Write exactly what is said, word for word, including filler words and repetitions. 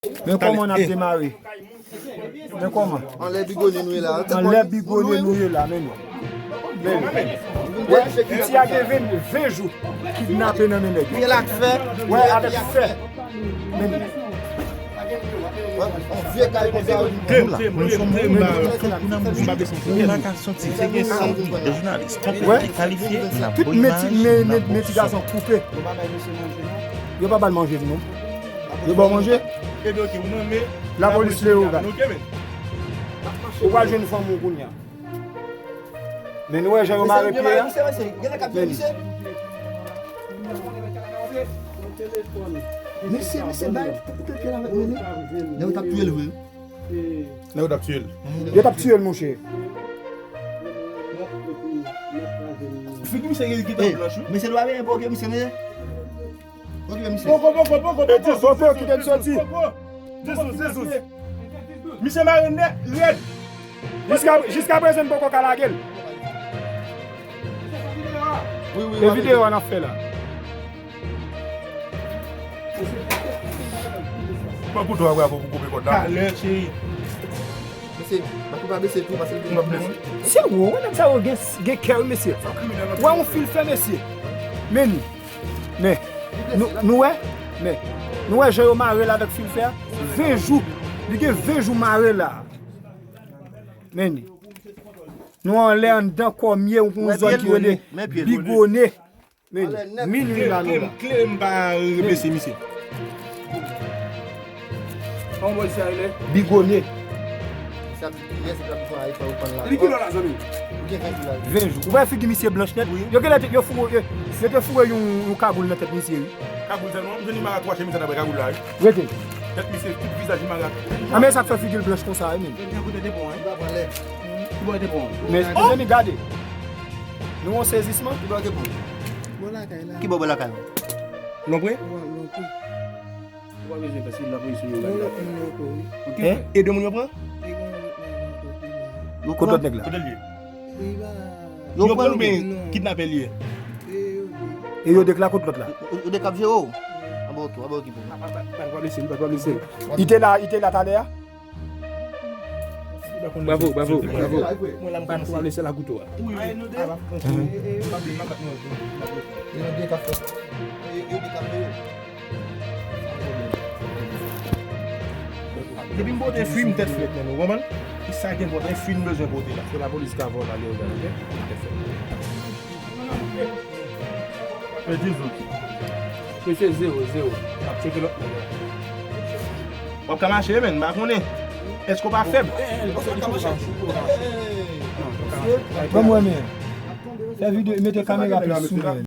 Men kòman n ap demare? Men kòman? Anlè bigone nou ye la. Anlè bigone nou ye la, men nou. Men nou. Wè, piti a gen ven, ven jou kidnape nan men nèg yo. Wè, avèk fè. Men nou. Wè, on vye kay konsa. Tout meti, men, men, men ti gason koupe. Yo pa ba l manje, non. Yo ba w manje? Lapolis leve w gad. Ou pral jwenn fanm ou kounye a. Men nou wè jan yo mare pye a. Men li. Mesye, mesye, bay koupe pye l avèk men li. Nèg yo t ap touye l vre. Nèg yo t ap touye l. Yo t ap touye l, monchè. Figi misye gentan blanch, wi. Mesye dwa byen, poko misye, mesye. Poko, poko, poko, poko. Poko, kite m soti. Poko. Misye mare nèt, rèd. Jiska, jiska prezan, m poko ka lage l. Wi, wi, e videyo a n ap fè la. Pran kouto a, bravo, pou koupe kòd la. Talè, cheri. Mesye, bakou pa bese tou, paske l gen pap blese. Se wo, wè nèg sa yo gen, gen kè, wi, mesye. Wè yon fil fè, mesye. Men li. Men, nou, nou wè? Men, nou wè jan yo mare l avèk fil fè a? Ven jou. Li gen ven jou mare la. Men li. Nou anlè anndan kòmye yon zòn ki rele Bigone. Men li. Minwi la nou la. Klere m pa replese misye. Kòman bò sa rele? Bigone. Sa ki yè se la pou ay pa ou konn la. Li ki lò la, zanmi? Ou gen ven jou la. Ven jou. Ou wè figi misye blanch nèt? Wi. Yo genlè te, yo foure, yo, yo te foure yon, yon kagoul nan tèt misye, wi. Kagoul sèlman, m jwenn li mare twa chemiz sa dapre kagoul la, wi. Rete. Tèt misye, tout vizaj li mare ak. A, men sa k fè figi l blanch konsa, wi, men. Li te kote te bon, wi. Li pa pran lè. Li pa te bon. Men, mezanmi, gade. Nou an sezisman. Li pa te bon. Bò lakay la. Ki bò, bò lakay ou? Lonpre? Lonpre. Ou pa bezwen pase lapolis sou yo la. Gen lòt moun yo ankò, wi. Ok. Hein? E de moun yo pran? E gen lòt nèg ankò ki la. Yo pran? Kot lòt nèg la? Kote l ye? Yo pran l oubyen kidnapè l ye? E yo de. E yo de k la, kot lòt la? Yo, yo de k ap jere w? Anba oto, anba okipe. Pa, pa, pa, pa blese l, pa, pa blese l. Li te la, li te la talè a? Bravo, bravo, bravo. Mwen la, m pa, pa blese l ak kouto a. Wi, wi. Yo de k ap fè. Yo, yo de k ap fè. Depi m pote fwi, m tèt frèt, men ou konprann? E sa ki enpòtan, e fwi m bezwen pote la. Se lapolis ka vòlè ale yo gade, ok? Tèt frèt. Pèdi zot. Mesye, zewo, zewo. N ap tcheke lòt nèg la. W ap ka mache, men, m pa konnen. Èske w pa fèb? Ban mwen, men. Fè videyo, mete kamera plis sou mwen.